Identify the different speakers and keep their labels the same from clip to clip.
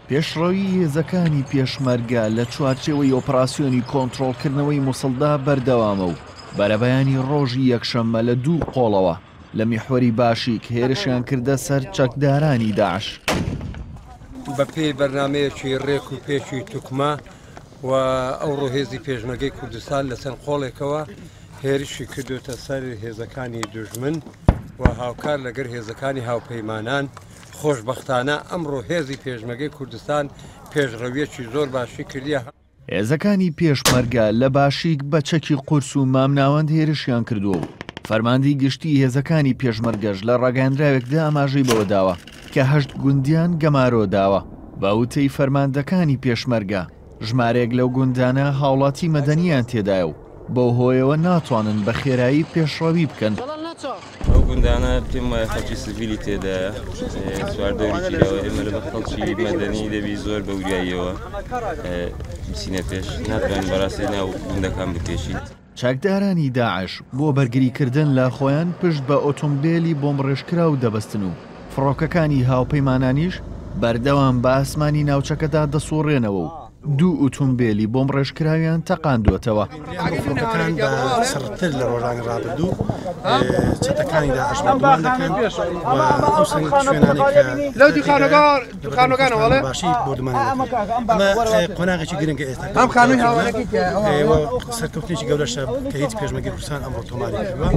Speaker 1: پێشڕەویی هێزەکانی پێشمەرگە لە چوارچێوەی ئۆپراسیۆنی کۆنترۆڵکردنەوەی موسڵدا بەردەوامە و بەرەبەیانی ڕۆژی یەکشەممە لە دوو قۆڵەوە لە میحوەری باشیک هێرشیان کردە سەر چەکدارانی داعش.
Speaker 2: بەپێی بەرنامەیەکی ڕێک و پێکی توکمە و ئەوڕۆ هێزی پێشمەرگەی کوردستان لە چەند قۆڵێکەوە هێرشی کردوتە سەر هێزەکانی دوژمن و هاوکار لەگەر هێزەکانی هاوپەیمانان خۆشبەختانە ئەمڕۆ هێزی پێشمەرگەی کوردستان پێشڕەویەکی زۆر باشی کردیە.
Speaker 1: هێزەکانی پێشمەرگە لە باشیک بە چەکی قورس و مامناوەند هێرشیان کردووە و فەرماندەی گشتیی هێزەکانی پێشمەرگەش لە ڕاگەیاندراوێکدا ئاماژەی بەوە داوە کە هەشت گوندیان گەمارۆ داوە. بە وتەی فەرماندەکانی پێشمەرگە، ژمارەیەک لەو گوندانە هاوڵاتی مەدەنییان تێدایە و بەو هۆیەوە ناتوانن بە خێرایی پێشڕەوی بکەن.
Speaker 3: ئەو گوندانە پێم وایە خەڵکی سڤیلی تێدایە، چواردەوری گیراوە، ئێمە لەبەر خەڵکی مەدەنی دەبی زۆر بە وریاییەوە بچینە پێش، ناتوانین بەڕاستی ناو گوندەکان بکێشین.
Speaker 1: چەکدارانی داعش بۆ بەرگریکردن لە خۆیان پشت بە ئۆتۆمبێلی بۆمبڕێژکراو دەبەستن و فڕۆکەکانی هاوپەیمانانیش بەردەوام بە ئاسمانی ناوچەکەدا دەسوڕێنەوە و دوو ئوتومبێلی بۆمبڕێژکراویان تەقاندووەتەوە.
Speaker 4: ئەمڕۆ فڕۆکەکان بە چڕتر لە ڕۆژانی ڕابردوو چەتەکانی داعش بۆردومان دەکەن و ئەو شوێنانەی کە لەو دوکانەکانەوە باشی بۆردومان ئەمە قۆناغێکی گرنگە ئێستا ئەم خانووی هاوارەکەی سەرکەوتنێکی گەورەشە کە هیچ پێشمەرگەی کوردستان ئەمڕۆ تۆماری کردووە.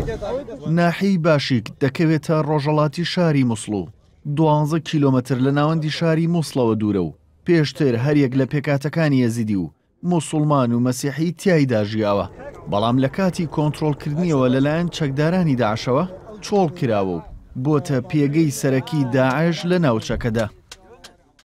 Speaker 1: ناحیەی باشیک دەکەوێتە ڕۆژهەڵاتی شاری موسڵ و 12 کیلۆمەتر لە ناوەندی شاری موسڵەوە دوورە و پێشتر هەریەک لە پێکهاتەکانی ئێزیدی و موسوڵمان و مەسیحی تیایدا ژیاوە، بەڵام لە کاتی کۆنترۆڵکردنیەوە لەلایەن چەکدارانی داعشەوە چۆڵ کراوە و بۆتە پێگەی سەرەکی داعش لە ناوچەکەدا.